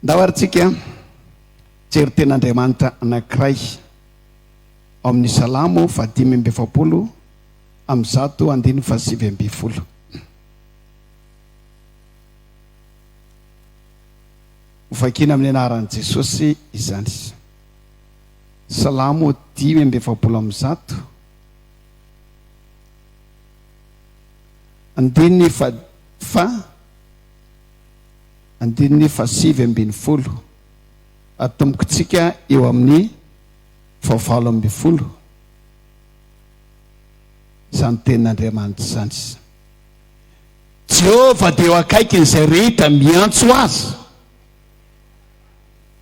Ndao ary tsika hijery tenin'Andriamanitra anankiray ao amin'ny Salamo faha-145 andininy faha-19. Hovakiana amin'ny anaran'i Jesosy izany. Salamo 145 andininy fa fa andininy faha-19. Atombokintsika eo amin'ny faha-18 izany tenin'Andriamanitra izany. Jehovah dia eo akaikin'izay rehetra miantso Azy,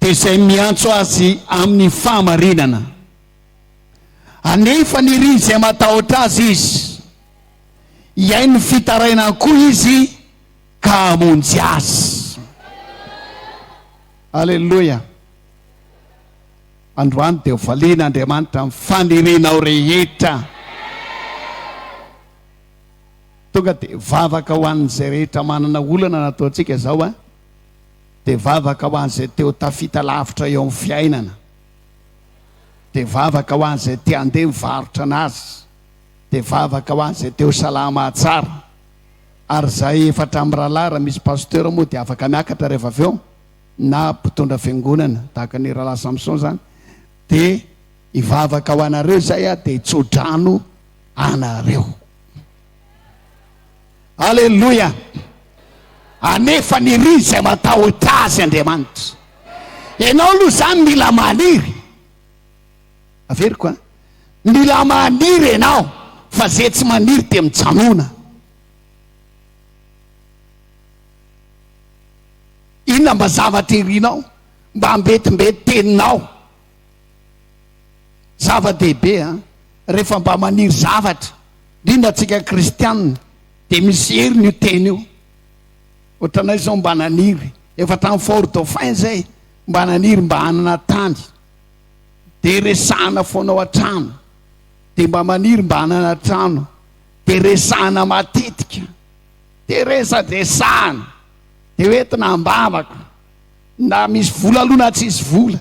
dia izay miantso Azy amin'ny fahamarinana. Anefa nirin'izay matahotra Azy Izy, hihaino ny fitarainany koa Izy ka hamonjy azy. Aleloia! Androany dia hovalian'Andriamanitra ny fanirianao rehetra. Tonga dia vavaka ho an'izay rehetra manana olana nataontsika izao a. Dia vavaka ho an'izay te ho tafita lavitra eo amin'ny fiainana. Dia vavaka ho an'izay te handeha mivarotra anazy. Dia vavaka ho an'izay te ho salama tsara. Ary izahay efatra mirahalahy raha misy pasteur moa dia afaka miakatra rehefa avy eo na mpitondra fiangonana tahaka ny rahalahy Samson izany dia hivavaka ho anareo izay aho dia hitsodrano anareo. Aleloia! Anefa niriny izay matahotra azy Andriamanitra. Ianao aloha izany mila maniry. Averiko an. Mila maniry ianao fa ze tsy maniry dia mijanona. Inona mba zavatra irinao? Mba ambetimbety teninao. Zava-dehibe an, rehefa mba maniry zavatra, indrindra antsika kristianina, dia misy heriny io teny io. Ohatranay izao mba naniry, efa tany Fort Dauphin izay, mba naniry mba hanana tany. Dia resahana foana ao an-trano, dia mba maniry mba hanana trano, dia resahana matetika, dia resadresahana, dia hoentina am-bavaka, na misy vola aloha na tsisy vola,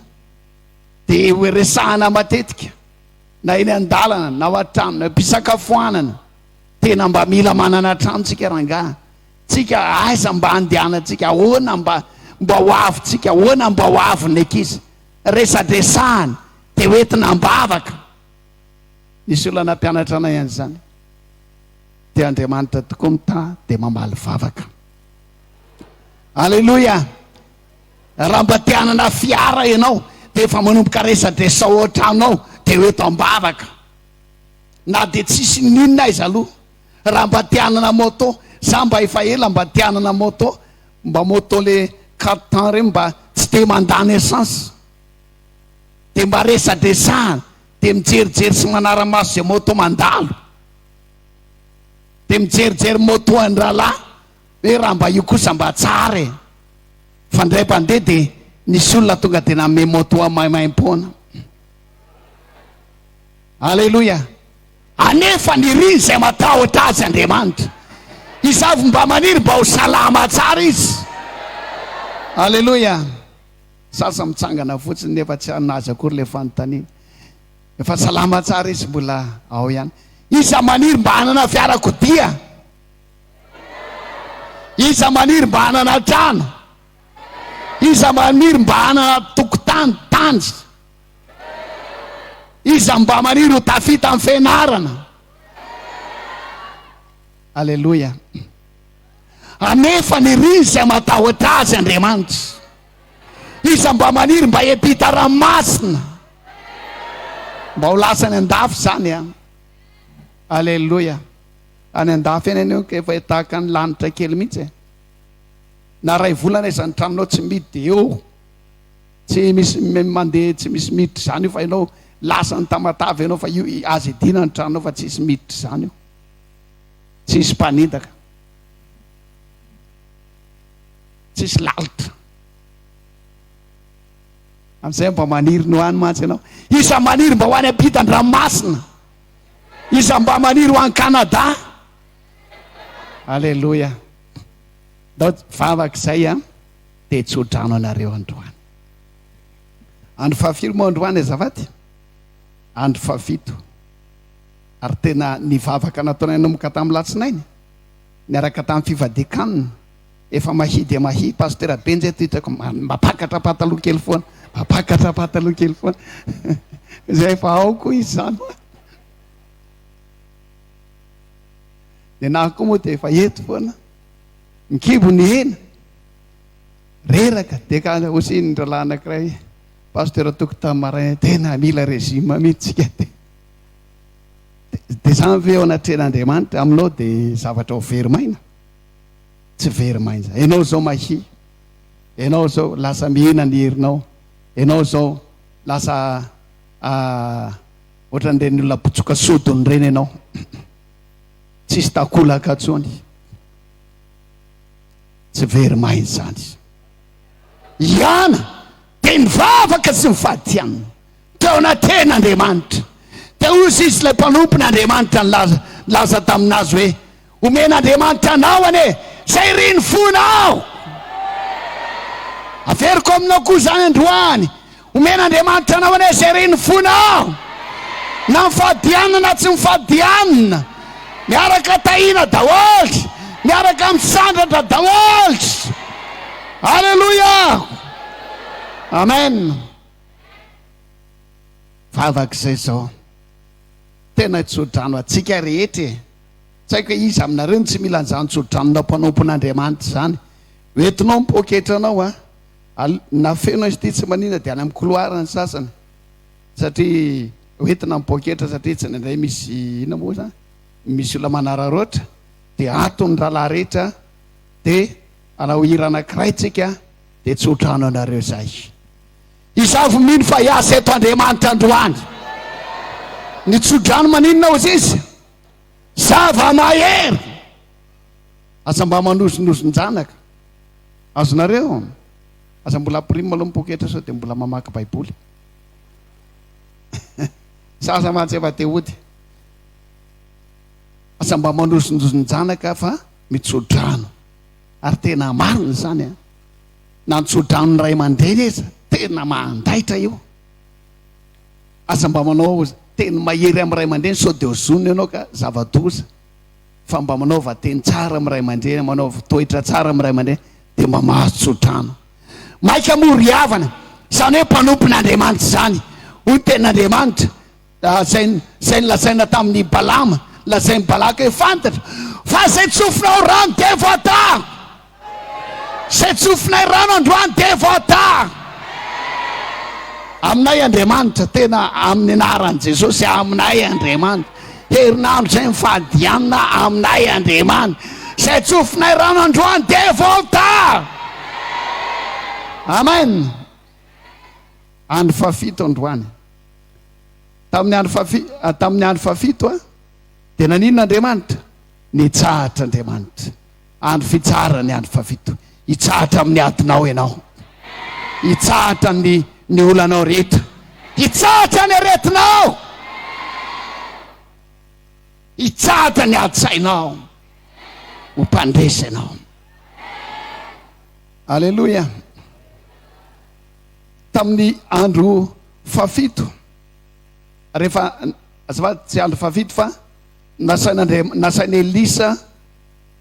dia ho resahana matetika, na eny an-dalana, na ao an-trano, na am-pisakafoanana, tena mba mila manana trano tsika rangaha, tsika aiza mba andehanantsika, ahoana mba mba ho avintsika, ahoana mba ho avin'ny ankizy. Resadresahana dia ho entina am-bavaka. Nisy olona nampianatra anay an'izany. Dia Andriamanitra tokoa mitaha dia mamaly vavaka. Aleloia! Raha mba te hanana fiara ianao dia efa manomboka resadresao ao an-trano ao dia ho eto am-bavaka. Na dia tsisy n'inona aiza aloha. Raha mba te hanana moto, za mba efa ela mba te hanana moto, Mba moto le quatre temps reny mba tsy de mandany essence de mba resadresahana de mijerijery sy manaramaso ze moto mandalo de mijerijery moto an-drahalahy hoe raha mba io kosa mba tsara e fa ndray mpandeha de nisy olona tonga de nanome moto maimaimpoana. Aleloia! Anefa niriny izay matahotra Azy Andriamanitra. Iza avy mba maniry mba ho salama tsara izy? Aleloia! Sasa mitsangana fotsiny nefa tsy anazy akory ilay fanontaniana. Efa salama tsara izy mbola ao ihany. Iza maniry mba hanana fiarakodia? Iza maniry mba hanana trano? Iza maniry mba hanana tokotany, tany? Iza mba maniry ho tafita amin'ny fianarana? Aleloia. Anefa niriny izay matahotra azy Andriamanitra. Iza mba maniry mba hiampita ranomasina? Mba ho lasa any an-dafy izany an. Aleloia. Any an-dafy any anio ka efa tahaka ny lanitra kely mihitsy e. Na ray volana izany tranonao tsy midy eo. Tsy misy mandeha tsy misy miditra izany io fa ianao lasa any Tamatave ianao fa io aza idina ny tranonao fa tsisy miditra izany io. Tsisy mpanendaka. Tsisy lalitra. Amin'izay mba maniry ny ho any mantsy ianao. Iza maniry mba ho any ampitan-dranomasina? Iza mba maniry ho any Canada? Alléluia. Ndao vavaka izay an. Te hitsodrano anareo androany. Andro fahafiry moa androany azafady? Andro fahafito. Ary tena nivavaka nataonay nanomboka tamin'ny latsinainy, niaraka tamin'ny fivadian-kanina, efa mahia dia mahia, Pasitera Benja eto hitako mampakatra pataloha kely foana, mampakatra pataloha kely foana. Izay efa ao koa izy izany. Nenaha koa moa dia efa eto foana. Ny kibo nihena. Reraka dia ka hosin'ny rahalahy anankiray, Pasteur Toky tamin'ny maraina, tena mila régime mihitsy tsika dia. Dia izany ve eo anatrehan'Andriamanitra aminao dia zavatra ho very maina? Tsy very maina izany. Ianao izao mahia, ianao izao lasa mihena ny herinao, ianao izao lasa ohatran'ireny olona mpitsoka sodina ireny ianao. Tsisy takolaka intsony. Tsy very maina izany. Iana dia nivavaka sy nifadianina teo anatrehan'Andriamanitra. Dia hoy izy ilay mpanompon'Andriamanitra nilaza, nilaza taminazy hoe, Omen'Andriamanitra anao anie izay irin'ny fonao. Averiko aminao koa izany androany. Omen'Andriamanitra anao anie izay irin'ny fonao. Na mifadianina na tsy mifadianina. Miaraka tahiana daholo. Miaraka misandratra daholo. Aleloia. Amen. Vavaka izay izao. Tena tso-drano antsika rehetra e. Tsy haiko hoe iza aminareo no tsy mila an'izany tso-dranonao mpanompon'Andriamanitra izany. Hoentinao ny poketranao a. Na feno izy ity tsy maninona dia any amin'ny couloir ny sasany. Satria hoentina ny poketra satria tsy indraindray misy inona moa izany? Misy olona manararaotra dia ato ny rahalahy rehetra dia hanao hira anankiray tsika dia tso-drano anareo izay. Izaho mino fa hiasa eto Andriamanitra androany. Ny tso-drano maninona hozy izy? Zava-mahery! Aza mba manozinozin-janaka. Azonareo? Aza mbola ampirimina aloha ny poketra sao dia mbola mamaky baiboly. Zaza mantsy efa te hody. Aza mba manozinozin-janaka fa mitso-drano. Ary tena marina izany an. Na ny tso-dranon'ny ray aman-dreny aza tena mandaitra io. Aza mba manao teny mahery amin'ny ray aman-dreny sao dia ozonina ianao ka zava-doza. Fa mba manaova teny tsara amin'ny ray aman-dreny, manaova toetra tsara amin'ny ray aman-dreny dia mba mahazo tso-drano. Maika moa ry havana, izany hoe mpanompon'Andriamanitra izany. Hoy ny tenin'Andriamanitra, izay izay nolazaina tamin'i Balama, lazain'i Balaka hoe fantatra fa izay tsofinao rano dia voatahy. Izay tsofinay rano androany dia voatahy. Aminay Andriamanitra, tena amin'ny anaran'i Jesosy, aminay Andriamanitra. Herinandro izay mifadianina aminay Andriamanitra. Izay tsofinay rano androany dia voatahy. Amen. Andro fahafito androany. Tamin'ny andro fahafi, tamin'ny andro fahafito dia naninona Andriamanitra? Nitsahatra Andriamanitra. Andro fitsarana ny andro fahafito. Hitsahatra amin'ny adinao ianao. Hitsahatra ny ny olanao rehetra. Hitsahatra ny aretinao. Hitsahatra ny adi-tsainao. Ho mpandresy ianao. Aleloia. Tamin'ny andro fahafito, rehefa azafady tsy andro fahafito fa nasain'Andriam- nasain'i Elisa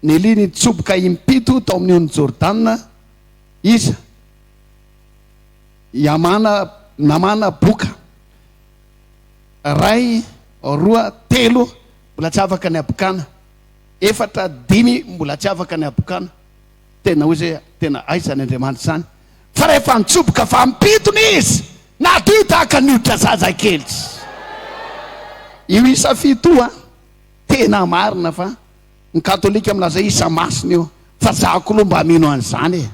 Nelia nitsoboka impito tao amin'ny ony Jordana iza? I Amana, Namana boka. Ray, roa, telo, mbola tsy afaka ny habokana. Efatra, dimy, mbola tsy afaka ny habokana. Tena hoy izy hoe, tena aiza ny Andriamanitra izany? Fa rehefa nitsoboka fampitony izy, nadio tahaka ny hoditra zazakely. Io isa fito io, tena marina fa Ny katolika milaza isa masina io fa za ko aloha mba mino an'izany e!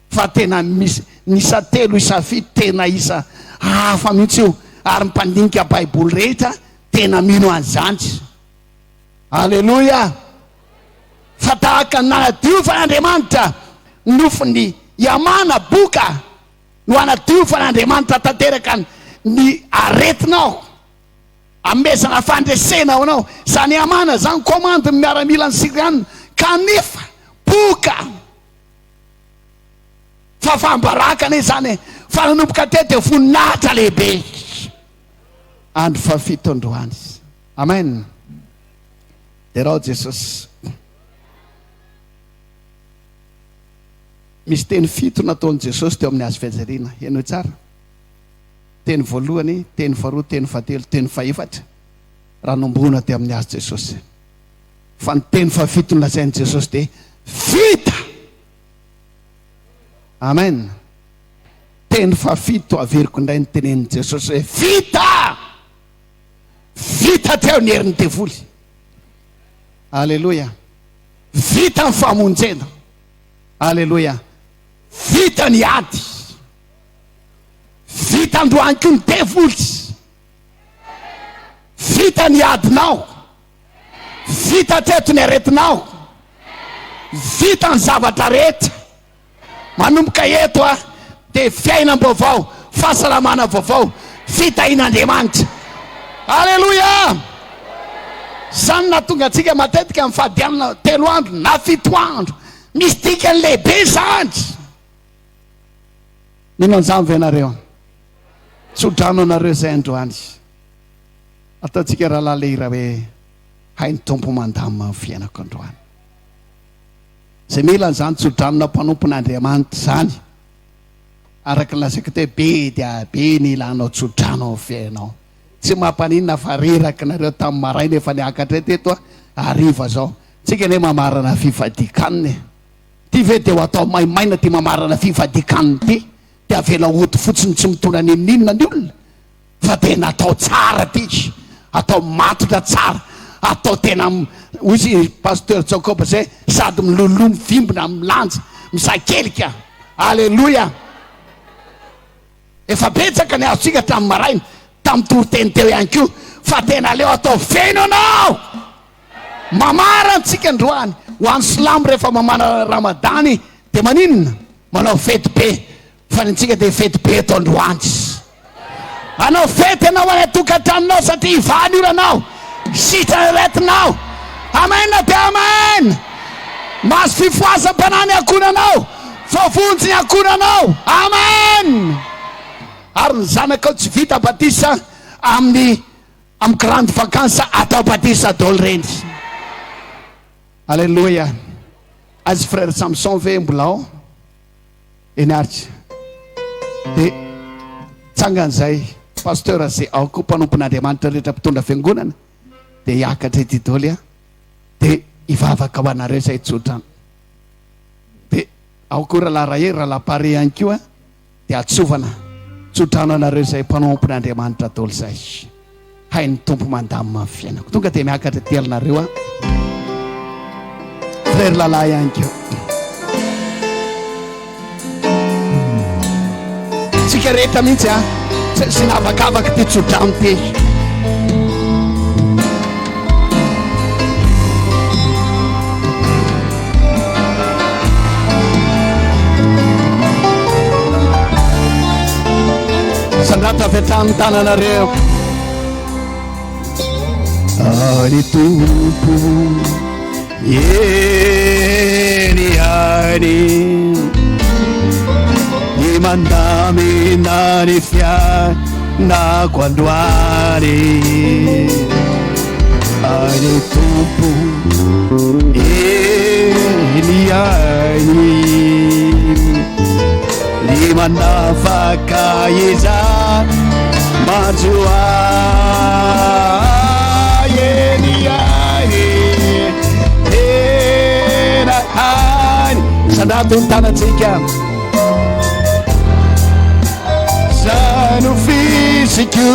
Fa tena misy ny isa telo isa fito tena isa hafa mihitsy io ary ny mpandinika baiboly rehetra tena mino an'izany. Aleloia! Fa tahaka ny nanadiofan'Andriamanitra ny nofon'ny Yamana boka no hanadiofan'Andriamanitra tanteraka ny aretinao. Amezana fandresena ho anao. Izany Hamana izany commande ny miaramilan'ny Syriana kanefa boka. Fahafaham-baraka anie izany e! Fa nanomboka teo dia voninahitra lehibe. Andro fahafito androany. Amen. Derao Jesosy. Misy teny fito nataon'i Jesosy teo amin'ny hazo fijaliana. Henoy tsara. Teny voalohany, teny faharoa, teny fahatelo, teny fahefatra. Raha nomboana teo amin'ny hazo Jesosy. Fa ny teny fahafito nolazain'i Jesosy dia vita. Amen. Teny fahafito averiko indray ny tenenin'i Jesosy hoe vita. Vita teo ny herin'ny devoly. Aleloia. Vita ny famonjena. Aleloia. Vita ny ady. Vita androany koa ny devoly. Vita ny adinao. Vita teto ny aretinao. Vita ny zavatra rehetra. Manomboka eto a dia fiainam-baovao, fahasalamana vaovao, fitahian'Andriamanitra. Aleloia! Izany nahatonga antsika matetika mifady hanina telo andro na fito andro. Misy dikany lehibe izany. Mino an'izany ve nareo? Tso-drano anareo izay androany. Ataontsika rahalahy le hira hoe Hain'ny Tompo mandamina ny fiainako androany. Izay mila an'izany tso-dranona mpanompon'Andriamanitra izany, araka ny lazaiko teo, be dia be ny ilanao tso-drano ao amin'ny fiainanao. Tsy mampaninona fa reraka nareo tamin'ny maraina efa niakatra teto hariva zao. Tsika anie mamarana fifadian-kanina e. Ty ve dia ho atao maimaina ty mamarana fifadian-kanina ty? Dia avela hody fotsiny tsy mitondra n'inon'inona ny olona? Fa tena atao tsara ty, atao matotra tsara, atao tena hoy izy Pasteur Jacob zay sady miloloha mivimbina milanja misakelika. Aleloia. Efa betsaka ny azontsika hatramin'ny maraina, tamin'ny toriteny teo ihany koa, fa tena aleo atao feno anao. Mamara antsika androany, ho an'ny silamo rehefa mamana ramadany dia maninona? Manao fety be. Fa ny antsika dia fety be eto androany. Hanao fety ianao any an-tokantranonao satria hivaha ny olanao. Sitrana ny aretinao. Amen dia amen. Mahazo fifohazam-panahy ny ankohonanao. Voavonjy ny ankohonanao. Amen. Ary ny zanakao tsy vita batisa amin'ny amin'ny grande vacance atao batisa daholo ireny. Alléluia. Aiza frère Samson ve mbola ao? Eny ary dia tsangana izay pasteur izay ao koa mpanompon'Andriamanitra rehetra mpitondra fiangonana dia hiakatra ety daholo a dia hivavaka ho anareo izay tsodrano dia ao koa rahalahy Rahery rahalahy Pare ihany koa dia atsovana tsodrano anareo izay mpanompon'Andriamanitra daholo izay. Hain'ny Tompo mandamina ny fiainako. Tonga dia miakatra aty alinareo aho. Frère Lala ihany koa. Tsika rehetra mihitsy a. Tsy tsy navakavaka ity tsodrano ity. Sandratra avy hatrany ny tananareo. Ary Tompo eny ihany ny mandamina ny fiainako androany. Ary Tompo eny ihany Ny manafaka izany manjo ahy eny ihany tena any sandrato ny tanantsika zany ho fiziko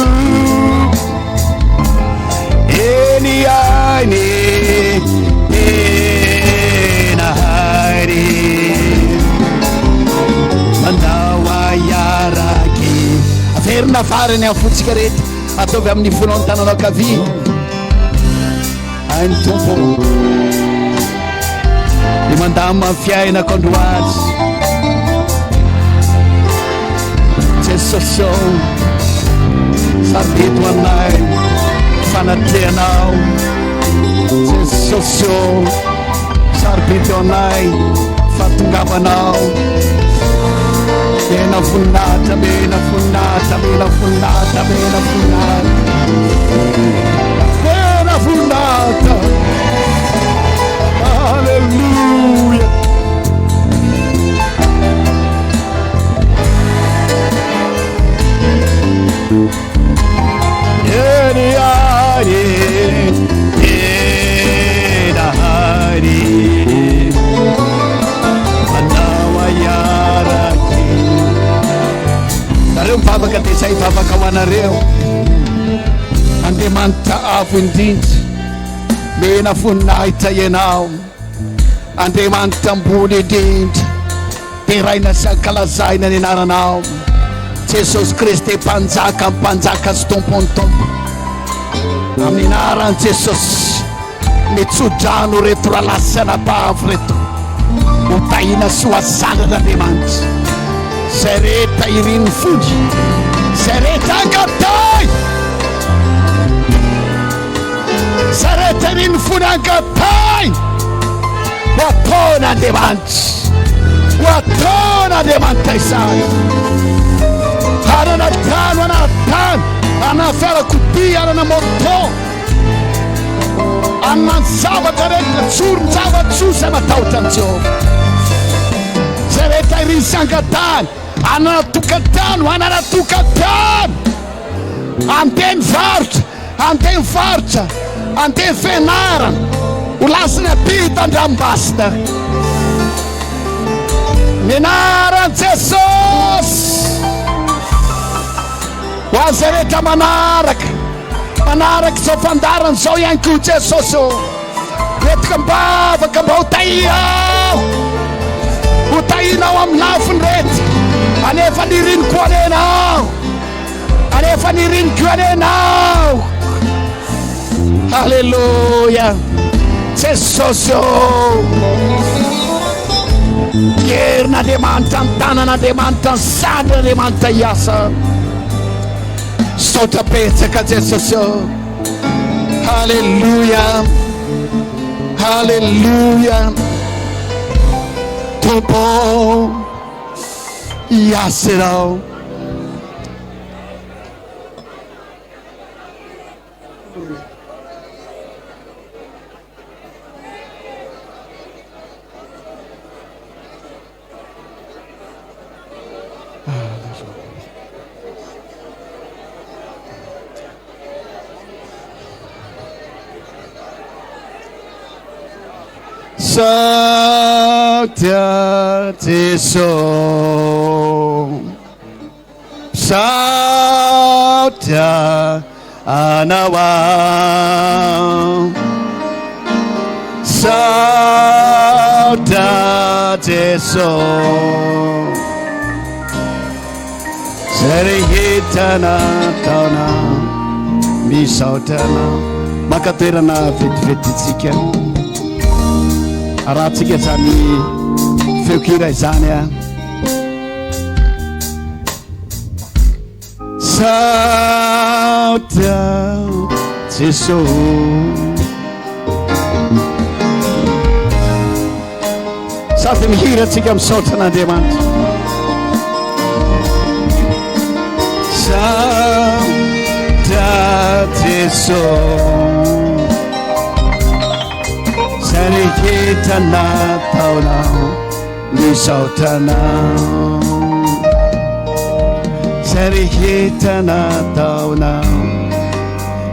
Eny ihany tena hainy Mandao ahy araky Averina farany amin'ny fontsika rehetra Ataovy amin'ny fonao ny tananao ankavia Hain'ny Tompo Ny mandamina ny fiainako androany Jesosy ô Sarobidy ho anay fanatrehanao Jesosy ô Sarobidy ho anay fahatongavanao. Mena voninahitra, mena voninahitra, mena voninahitra, mena voninahitra. Mena voninahitra. Alléluia. Eny ary, eny ary. Anao hiaraka. Nareo mivavaka dia izay hivavaka ho anareo. Andriamanitra avo indrindra, mena voninahitra ianao. Andriamanitra ambony indrindra, deraina sy ankalazaina ny anaranao. Jesosy Kristy Mpanjaka mpanjaka sy Tompon'ny tompo. Amin'ny anaran'i Jesosy. Mitsodrano reto rahalahy sy anabavy reto. Ho tahiana sy ho azanan'Andriamanitra. Izay rehetra irin'ny fony, izay rehetra angatahiny, izay rehetra irin'ny fony angatahiny, ho ataon'Andriamanitra. Ho ataon'Andriamanitra izany. Hanana trano, hanana tany, hanana fiarakodia, hanana moto. Hanana ny zavatra rehetra, tsorin-java-tsoa izay matahotra an'i Jehovah. Izay rehetra iriny sy angatahany, hanana tokantrano, hanana tokantrano. Handeha ny varotra, handeha ny varotra, handeha ny fianarana, ho lasa ny ampita an-dranomasina. Ny anaran'i Jesosy. Ho an'izay rehetra manaraka, manaraka izao fandaharana izao ihany koa Jesosy ô. Entiko am-bavaka mba ho tahiao. Ho tahinao amin'ny lafiny rehetra. Anefa niriny koa anenao. Anefa niriny koa anenao. Alléluia. Jesosy ô. Herin'Andriamanitra, ny tanan'Andriamanitra, ny sandrin'Andriamanitra hiasa. Saotra betsaka Jesosy ô. Alléluia. Alléluia. Tompo hiasa ianao. Saotra Jesosy. Misaotra anao aho. Misaotra Jeso. Zay rehetra nataonao. Misaotra anao. Maka toerana vetivety tsika. Arahantsika izany feon-kira izany a. Saotra Jeso. Sady mihira antsika misaotra an'Andriamanitra. Saotra Jeso. Zay rehetra nataonao. Misaotra anao Izay rehetra nataonao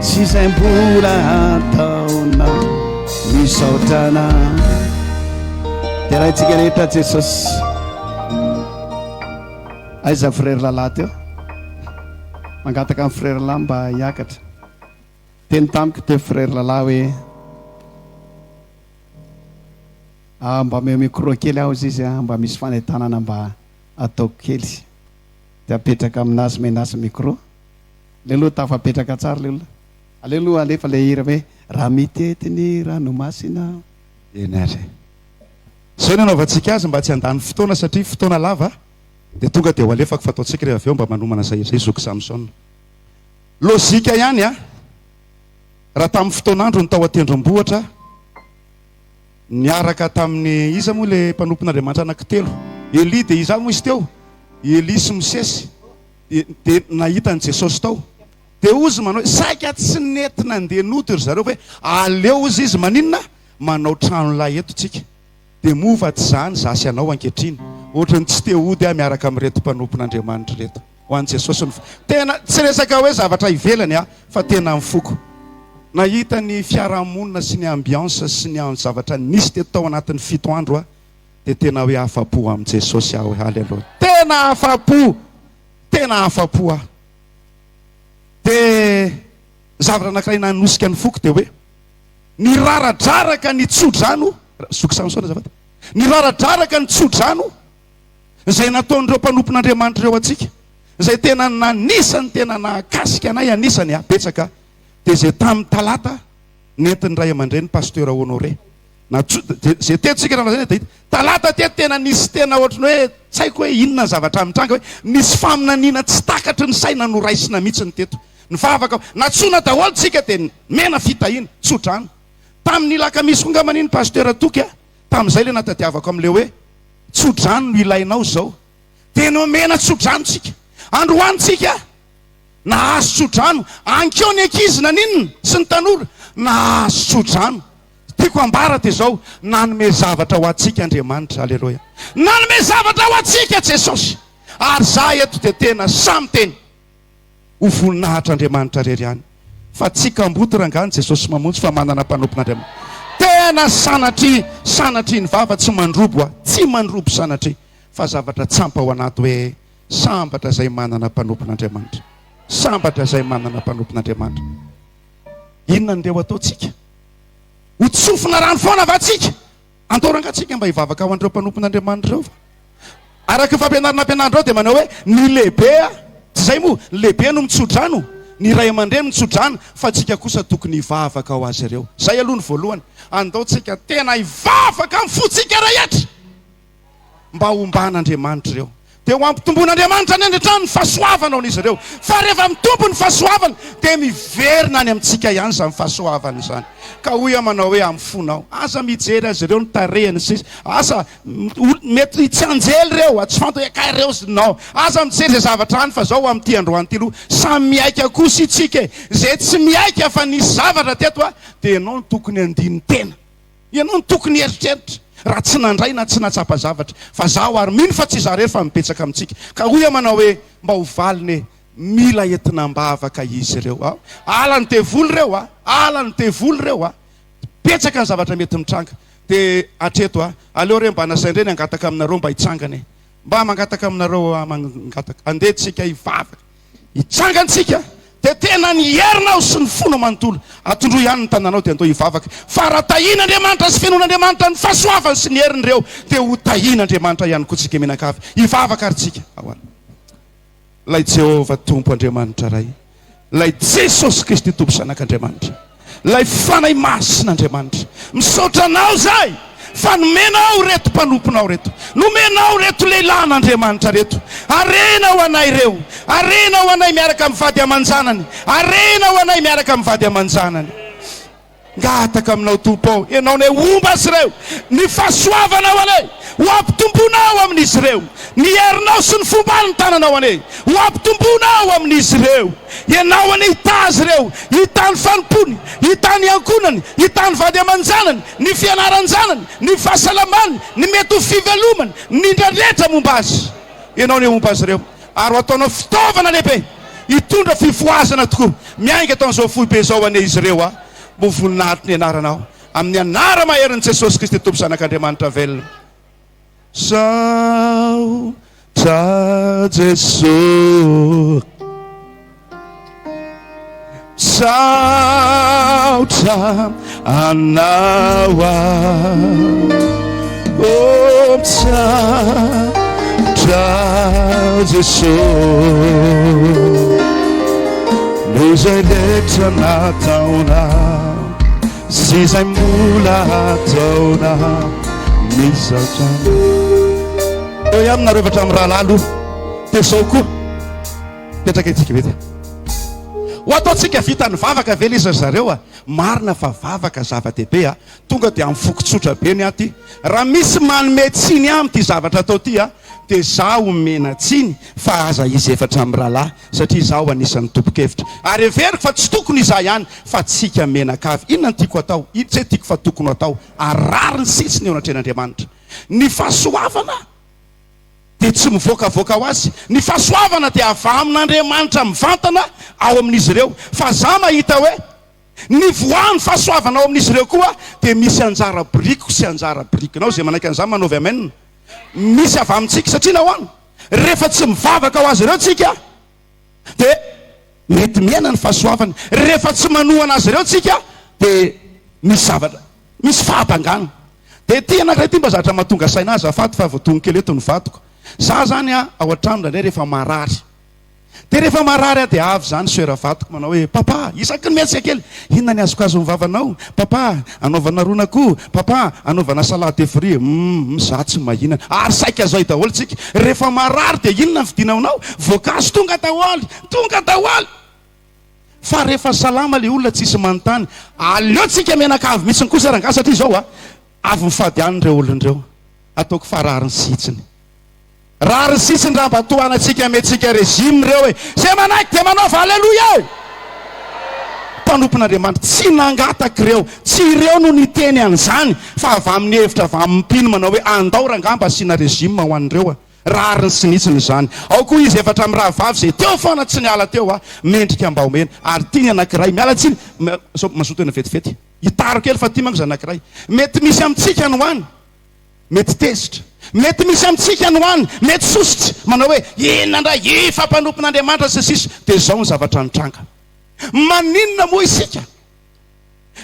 Sy izay mbola hataonao Misaotra anao Deraintsika rehetra Jesosy Aiza frère Lala teo? Mangataka amin'ny frère Lala mba hiakatra Teny tamiko teo frère Lala hoe Ah mba omeo micro kely aho izy ah, mba misy fanentanana mba ataoko kely. Dia apetraka aminazy menace micro. Aleo aloha tafapetraka tsara le olona. Aleo aloha alefa le hira hoe raha mitety ny ranomasina. Eny ary. Izao no anaovantsika azy mba tsy handany fotoana satria fotoana lava dia tonga dia ho alefako fa ataontsika rehefa avy eo mba manomana izay izay zoky Samson. Lojika ihany a! Raha tamin'ny fotoan'andro ny tao an-tendrombohitra Niaraka tamin'i iza moa ilay mpanompon'Andriamanitra anankitelo? Elia dia iza moa izy teo? I Elia sy Mosesy dia dia nahita an'i Jesosy tao. Dia hozy manao hoe saika tsy nety nandeha nody ry zareo hoe aleo hozy izy maninona manao trano lay eto tsika. Dia moa va tsy izany za sy ianao ankehitriny? Ohatran'ny tsy te hody aho miaraka amin'ireto mpanompon'Andriamanitra ireto. Ho an'i Jesosy ny tena tsy resaka hoe zavatra ivelany aho fa tena amin'ny foko. Nahita ny fiarahamonina sy ny ambiance sy ny zavatra nisy teto tao anatin'ny fito andro aho dia tena hoe afa-po amin'i Jesosy aho. Haleloia. Tena afa-po. Tena afa-po aho. Dia ny zavatra anankiray nanosika ny foko dia hoe niraradraraka ny tsodrano, zoky Samsona azafady, niraradraraka ny tsodrano izay nataon'ireo mpanompon'Andriamanitra ireo antsika, izay tena nanisany tena nahakasika anay anisany ah, betsaka dia izay tamin'ny talata nentin'ny ray aman-dreny Pasteur Honoré. Na izay teto tsika raha lazaina dia hita. Talata teto tena nisy tena ohatran'ny hoe tsy haiko hoe inona ny zavatra mitranga hoe nisy faminaniana tsy takatry ny saina noraisina mihitsy ny teto. Nivavaka, nantsoina daholo tsika dia nomena fitahiana, tso-drano. Tamin'ny lakamisy koa angamba iny Pasteur Toky a, tamin'izay ilay natadiavako amin'ilay hoe tso-drano no ilainao izao. Dia nomena tso-drano tsika. Androany tsika nahazo tso-drano. Ankeo ny ankizy naninona sy ny tanora nahazo tso-drano. Tiako ambara dia izao, nanome zavatra ho antsika Andriamanitra. Aleloia. Nanome zavatra ho antsika Jesosy. Ary za eto dia tena sahy miteny ho voninahitr'Andriamanitra irery ihany fa tsy kamboty rangahy ny Jesosy mamonjy fa manana mpanompon'Andriamanitra. Tena sanatria, sanatria ny vava tsy mandrobo a, tsy mandrobo sanatria fa zavatra tsampa ao anaty hoe sambatra izay manana mpanompon'Andriamanitra. Sambatra izay manana mpanompon'Andriamanitra. Inona no ndeha ho ataontsika? Ho tsofina rano foana va tsika? Andao rangaha tsika mba hivavaka ho an'ireo mpanompon'Andriamanitra ireo fa araka ny fampianarana ampianarin'ireo dia manao hoe ny lehibe a, tsy izay moa, ny lehibe no mitso-drano, ny ray aman-dreny mitso-drano, fa tsika kosa tokony hivavaka ho azy ireo. Izay aloha ny voalohany. Andao tsika tena hivavaka amin'ny fontsika rehetra. Mba homban'Andriamanitra ireo. Dia ho ampitomboin'Andriamanitra any an-trano ny fahasoavana ao amin'izy ireo. Fa rehefa mitombo ny fahasoavana, dia miverina any amintsika ihany izany fahasoavana izany. Ka hoy aho manao hoe amin'ny fonao, aza mijery azy ireo ny tarehiny sy sisa. Asa, mety tsy anjely ireo, tsy fantatra hoe kay ireo sy non. Aza mijery izay zavatra any fa izao amin'ity androany ity aloha, samy mihaika kosa isika e. Izay tsy mihaika fa nisy zavatra teto dia ianao no tokony handini-tena. Ianao no tokony hieritreritra raha tsy nandray na tsy nahatsapa zavatra. Fa zaho ary mino fa tsy izaho irery fa mibetsaka amintsika. Ka hoy aho manao hoe mba ho valiny e, mila entina am-bavaka izy ireo a. Ala ny devoly ireo a, ala ny devoly ireo a. Betsaka ny zavatra mety mitranga. Dia hatreto a, aleo re mba nasain-dreny hangataka aminareo mba hitsangana e. Mba mangataka aminareo aho mangataka. Andeha tsika hivavaka. Hitsangana tsika dia tena ny herinao sy ny fonao manontolo. Atondroy ihany ny tananao dia andao hivavaka. Fa raha tahian'Andriamanitra sy fenoin'Andriamanitra ny fahasoavany sy ny heriny ireo dia ho tahian'Andriamanitra ihany koa tsika mianakavy. Hivavaka ary tsika. Ahoana? Ilay Jehovah Tompo Andriamanitra Ray. Ilay Jesosy Kristy Tompo Zanak'Andriamanitra, ilay Fanahy Masin'Andriamanitra, misaotra Anao izahay fa nomenao ireto mpanomponao ireto, nomenao ireto lehilahin'Andriamanitra ireto, harena ho anay ireo, harena ho anay miaraka amin'ny vady aman-janany, harena ho anay miaraka amin'ny vady aman-janany. Ngataka aminao Tompo ô, Ianao anie homba azy ireo, ny fahasoavanao anie ho ampitomboinao amin'izy ireo, ny herinao sy ny fomban'ny tananao anie ho ampitomboinao amin'izy ireo. Ianao anie hitaha azy ireo, hitaha ny fanompoany, hitaha ny ankohonany, hitaha ny vady aman-janany, ny fianaran-janany, ny fahasalamany, ny mety ho fivelomany, ny indra rehetra momba azy. Ianao anie homba azy ireo ary ho ataonao fitaovana lehibe hitondra fifohazana tokoa. Miainga eto amin'izao foibe izao anie izy ireo a! Ho voninahitry ny anaranao. Amin'ny anara-maherin'i Jesosy Kristy Tompo Zanak'Andriamanitra velona. Saotra Jesosy. Misaotra Anao aho. Oh, misaotra Jesosy. Noho izay rehetra nataonao sy izay mbola ataonao. Misaotra Anao. Eo ihany nareo efatra mirahalahy aloha. Dia izao koa. Mipetraka itsika vita. Ho ataontsika vita ny vavaka ve le izy ry zareo a? Marina fa vavaka zava-dehibe a. Tonga dia amin'ny foko tsotra be ny ahy ty. Raha misy manome tsiny ahy amin'ity zavatra atao ty a, dia izaho omena tsiny fa aza izy efatra mirahalahy satria izaho anisan'ny tompon-kevitra. Ary heveriko fa tsy tokony izaho ihany fa tsika menakavy. Inona no tiako atao? Tsy hoe tiako fa tokony ho atao ary rariny sisiny eo anatrehan'Andriamanitra. Ny fahasoavana dia tsy mivoakavoaka ho azy. Ny fahasoavana dia avy amin'Andriamanitra mivantana ao amin'izy ireo. Fa za mahita hoe ny voahan'ny fahasoavana ao amin'izy ireo koa dia misy anjara biriko sy anjara birikinao. Izay manaiky an'izany manaovy amen. Misy avy amintsika satria nahoana? Rehefa tsy mivavaka ho azy ireo tsika dia mety mihena ny fahasoavany. Rehefa tsy manohana azy ireo tsika dia misy zavatra, misy fahabangana. Dia ity anankiray ity mba zavatra mahatonga saina ahy azafady fa voatongo kely eto ny vadiko. Za zany a ao an-trano indraindray rehefa marary. Dia rehefa marary aho dia avy izany soeur vadiko manao hoe papa isaky ny mihetsika kely inona ny azokazon'ny vavanao? Papa anaovana ron'akoho, papa anaovana salade de fruits, humm za tsy mahinana. Ary saika zay daholo tsika rehefa marary dia inona ny fidina aminao? Voankazo tonga daholo, tonga daholo. Fa rehefa salama le olona tsisy manontany. Aleo tsika mianakavy mihitsiny kosa rangahy satria izao a, avy mifady any ireo olona ireo. Ataoko fa rariny sy hitsiny. Rariny sy hitsiny raha mba tohanantsika amentsika régime ireo e. Zay manaiky dia manaova aleloia e! Mpanompon'Andriamanitra, tsy nangataka ireo, tsy ireo no niteny an'izany fa avy amin'ny hevitra avy amin'ny mpino manao hoe andao rangahy mba asiana régime ho an'ireo a. Rariny sy nitsiny izany. Ao koa izy efatra mirahavavy izay teo foana tsy niala teo a! Mendrika mba omena. Ary ity ny anankiray. Miala tsiny, sao mazoto ena vetivety. Hitaro kely fa ity manko izay anankiray. Mety misy amintsika any ho any. Mety tezitra. Mety misy amintsika any ho any. Mety sosotra. Manao hoe, inona indray, efa mpanompon'Andriamanitra sy ny sisa. Dia izao ny zavatra nitranga. Maninona moa isika?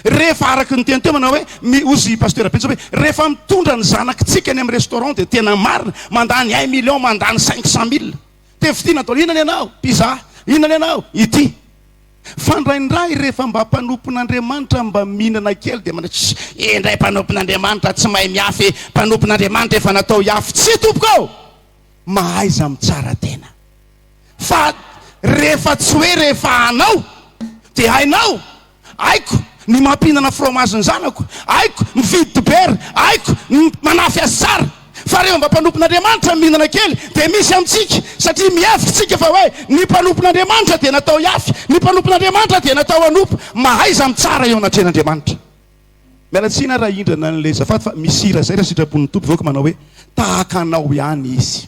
Rehefa araka ny teny teo manao hoe, mi, hozy Pasteur Benja hoe, rehefa mitondra ny zanakitsika any amin'ny restaurant dia tena marina, mandany un million, mandany 500 mille. Dia vidiana daholo, inona ny anao? Pizza. Inona ny anao? Ity. Fa indraindray rehefa mba mpanompon'Andriamanitra mba mihinana kely dia manao, tss, indray mpanompon'Andriamanitra tsy mahay miafy e, mpanompon'Andriamanitra efa natao hiafy. Tsia tompoko ô! Mahaiza mitsara tena. Fa rehefa tsy hoe rehefa anao dia hainao, haiko ny mampihinana fromage ny zanako, haiko mividy dibera, haiko ny manafy azy tsara. Fa rehefa mba mpanompon'Andriamanitra mihinana kely dia misy amintsika, satria mihevitra isika fa hoe ny mpanompon'Andriamanitra dia natao hiafy, ny mpanompon'Andriamanitra dia natao hanompo. Mahaiza mitsara eo anatrehan'Andriamanitra. Miala tsiny aho raha hindrana an'ilay azafady fa misy hira izay raha sitrapon'ny Tompo voaka manao hoe tahaka anao ihany izy.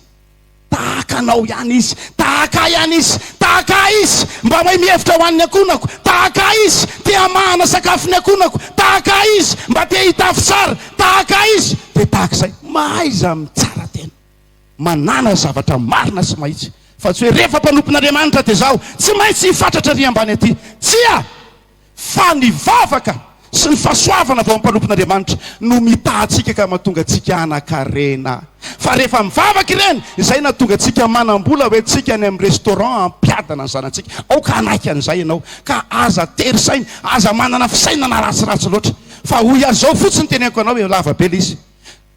Tahaka anao ihany izy, tahaka ahy ihany izy, tahaka ahy izy, mba mahay mihevitra ho an'ny ankohonako, tahaka ahy izy, te hamahana sakafo ny ankohonako, tahaka ahy izy, mba te hitafy tsara, tahaka ahy izy, dia tahaka izay. Mahaiza mitsara tena, manàna zavatra marina sy mahitsy, fa tsy hoe rehefa mpanompon'Andriamanitra dia izaho tsy maintsy hifatratra ery ambany aty. Tsia! Fa ny vavaka sy ny fahasoavana vao amin'ny mpanompon'Andriamanitra no mitaha antsika ka mahatonga antsika hanan-karena. Fa rehefa mivavaka ireny, izay nahatonga antsika manam-bola hoe tsika any amin'ny restaurant hampiadana ny zanatsika. Aoka hanaiky an'izay ianao ka aza tery saina, aza manana fisainana ratsiratsy loatra. Fa hoy aho izao fotsiny teneniko anao hoe lava be ilay izy.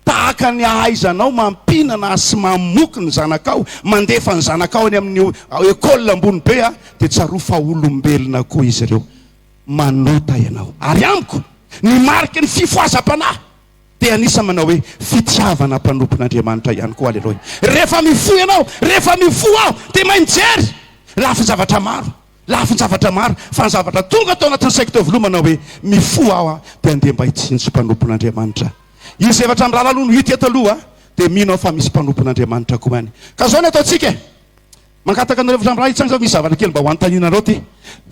Tahaka ny ahaizanao mampihinana sy mamoky ny zanakao, mandefa ny zanakao any amin'ny école ambony be dia tsarovy fa olombelona koa izy ireo. Manota ianao. Ary amiko, ny mariky ny fifohazam-panahy dia anisan'ny manao hoe fitiavana mpanompon'Andriamanitra ihany koa. Aleloia. Rehefa mifoha ianao, rehefa mifoha aho, dia mahay mijery lafin-javatra maro. Lafin-javatra maro, fa ny zavatra tonga tao anatin'ny saiko teo voalohany manao hoe, mifoha aho dia andeha mba hitsinjo mpanompon'Andriamanitra. Izy efatra mirahalahy aloha no hita eto aloha dia mino aho fa misy mpanompon'Andriamanitra koa any. Ka izao ny ataontsika e! Mangataka anareo efatra mirahalahy hitsangana misy zavatra kely mba ho anontanianareo ity.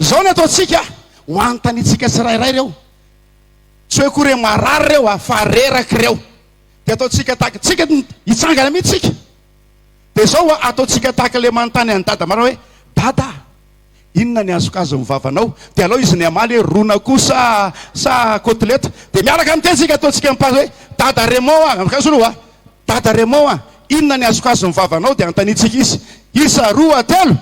Izao ny ataontsika, ho anontaniantsika tsirairay ireo. Tsy hoe akory hoe marary ireo a, fa reraka ireo. Dia ataontsika tahaka, tsika hitsangana mihitsy tsika. Dia izao a, ataontsika tahaka ilay manontany an'i Dada marina hoe, Dada a, inona ny azokazon'ny vavanao? Dia alao izy ny hamaly hoe, ron'akoho sa sa côtelette? Dia miaraka miteny isika, ataontsika mipasy hoe, Dada Raymond a, ankaso aloha a, Dada Raymond a, inona ny azokazon'ny vavanao? Dia anontaniantsika izy, isa, roa, telo.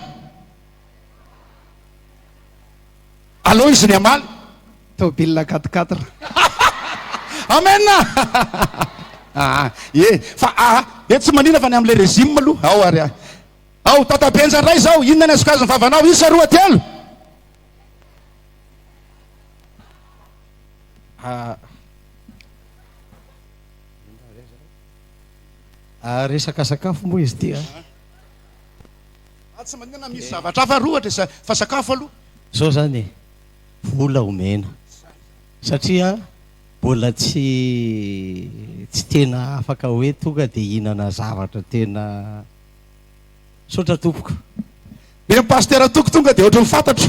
Aleo izy ny hamaly. Tôbila quatre quatre. Amen! Ah, ye, fa ah, e tsy manina fa ny amin'ilay régime aloha, ao ary ah. Ao, Tatabenja indray izao, inona ny azokazon'ny vavanao? Isa, roa, telo. Ah. Resaka sakafo moa izy ity a. Ah, tsy maninona misy zavatra hafa ary ohatra e, fa sakafo aloha. Zao zany e, vola omena satria mbola tsy tsy tena afaka hoe tonga dia hihinana zavatra tena. Misaotra tompoko. Be pasitera Toky tonga dia ohatran'ny fantatro.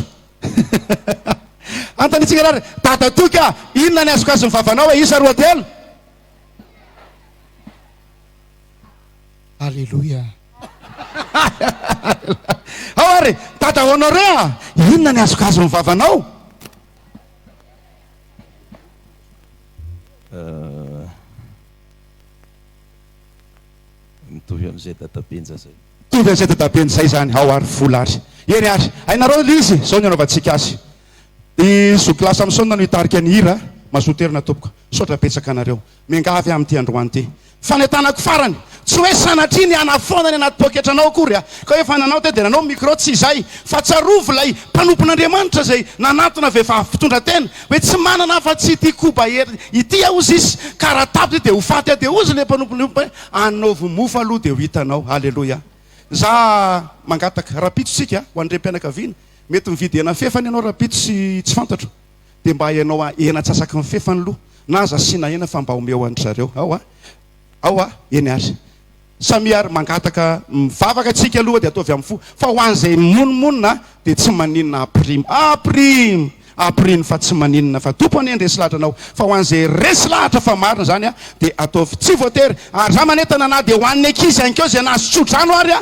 Antanitsika ary Dada Toky a! Inona ny azokazon'ny vavanao e? Isa 2 3. Aleloia. Ao ary Dada Honoré a! Inona ny azokazon'ny vavanao? Euh. Mitovy amin'izay dadabenja zay. Mitovy amin'izay dadabenja zay zany, ao ary vola ary. Eny ary, hainareo ilay izy, izao ny anaovantsika azy. I zokilahy Samsona no hitarika ny hira, mazoto herina tompoko. Misaotra betsaka anareo. Miangavy aho amin'ity androany ity. Fanentanako farany, tsy hoe sanatria ny hanafoana ny anaty poketranao akory a, ka hoe efa nanao teo dia nanao micro, tsy izay, fa tsarovy ilay mpanompon'Andriamanitra izay nanantona vehivavy mpitondra tena, Hoe tsy manana afa-tsy ity koba hery ity aho hozy izy, ka raha tapitra io dia ho faty aho. Dia hozy ilay mpanompon'ny Tompo hoe, Anaovy mofo aloha dia ho hitanao. Aleloia. Za mangataka, rahampitso tsika, ho an'ny renim-pianakaviana, mety mividy hena fefany ianao rahampitso sy tsy fantatro, dia mba ianao hena antsasaky ny fefany loha, na aza asiana hena fa mba omeo an-dry zareo. Ao a! Ao a! Eny ary. Samia ary mangataka mivavaka tsika aloha dia ataovy amin'ny fo fa ho an'izay mimonomonona dia tsy maninona aprimo aprimo aprimo fa tsy maninona fa Tompo anie handresy lahatra anao fa ho an'izay resy lahatra fa marina izany dia ataovy tsy voatery ary za manentana na dia ho an'ny ankizy ihany koa izay nahazo tsodrano ary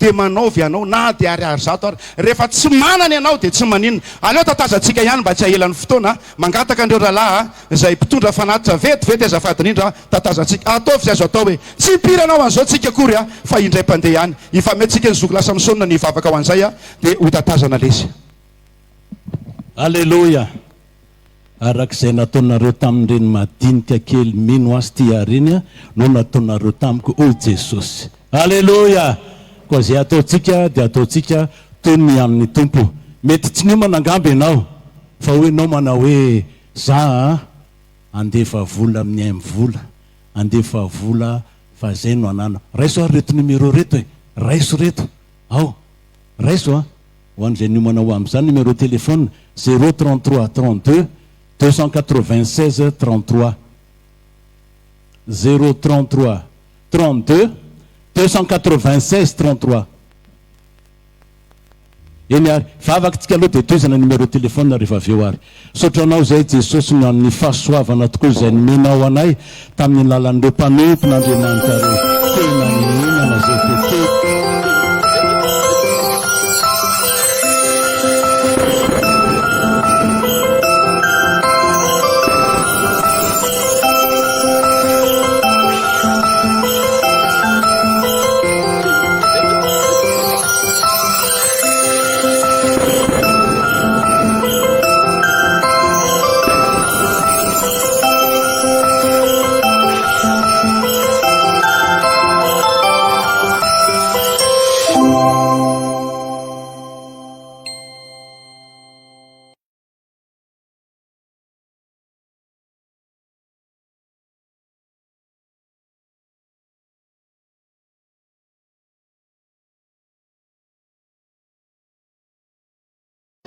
dia manaovy ianao na dia ariary zato ary rehefa tsy manana ianao dia tsy maninona aleo tatazantsika ihany mba tsy hahela ny fotoana mangataka an'ireo rahalahy izay mpitondra fanatitra vetivety azafady indrindra tatazantsika ataovy izay azo atao e tsy hipira anao an'izao tsika akory a fa indray mpandeha ihany hifametrika ny zoky lasa misaonina ny hivavaka ho an'izay a dia ho tatazana lesy. Aleloia! Araka izay nataonareo tamin'ireny madinika kely mino Ahy sy tia Ahy ireny no nataonareo tamiko, hoy Jesosy. Aleloia! Koa izay ataontsika dia ataontsika toy ny amin'ny Tompo. Mety tsy niomana angamba ianao, fa hoy ianao manao hoe, Za a, handefa vola amin'ny M-vola, handefa vola fa izay no ananako. Raiso ary ireto numéro ireto e! Raiso ireto! Ao! Raiso a! Ho an'izay niomana ho amin'izany, numéro téléphone, zéro 33 32 296 33. Zéro 33 32 296 33. Eny ary, vavaka tsika aloha dia tohizana numéro téléphone rehefa avy eo ary. Misaotra anao izay Jesosy no amin'ny fahasoavana tokoa izay nomenao anay tamin'ny alalan'ireo mpanompon'Andriamanitra ireo. Tena nihinana izay dia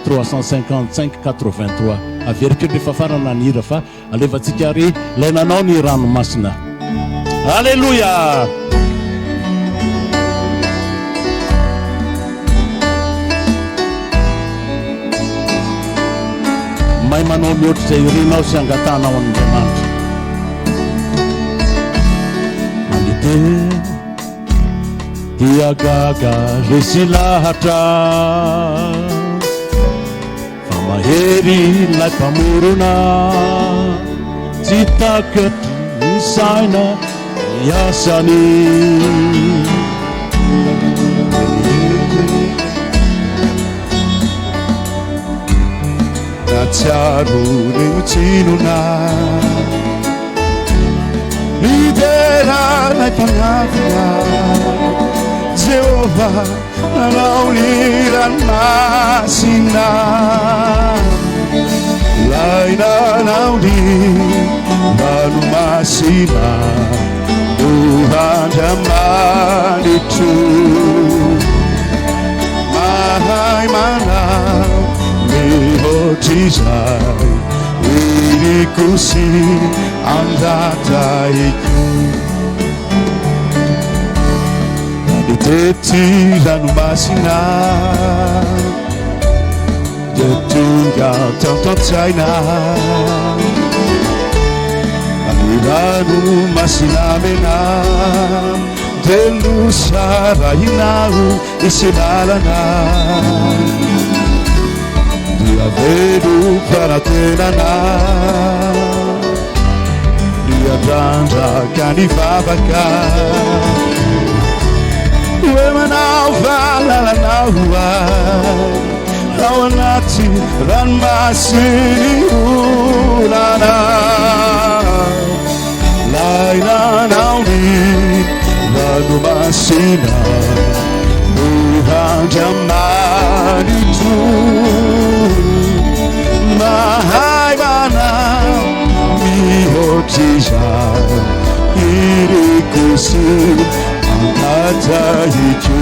355 83 Averiko eto efa farana ny hira fa alefantsika ary ilay nanao ny ranomasina. Aleloia! Mahay manao mihoatra izay irinao sy angatahanao an'Andriamanitra. Mandeha Dia gaga resy lahatra Fa mahery ilay mpamorona Tsy takatry ny saina ny asany Natsiaro ny ho tsinona Midera anay mpanavina Jehovah nanao ny ranomasina Lay nanao ny ranomasina. O Andriamanitro, mahay manao mihoatr'izay iriko sy angatahiko. Nitety ranomasina dia tonga tato an-tsaina ny ranomasina mena dia nosarahinao hisy lalana dia velom-panantenana Niandrandraka ny vavaka Hoe manao fahalalana ho ahy Ao anaty ranomasin'ny olana Lay nanao ny ranomasina No Andriamanitro Mahay manao mihoatr'izay iriko sy angatahiko.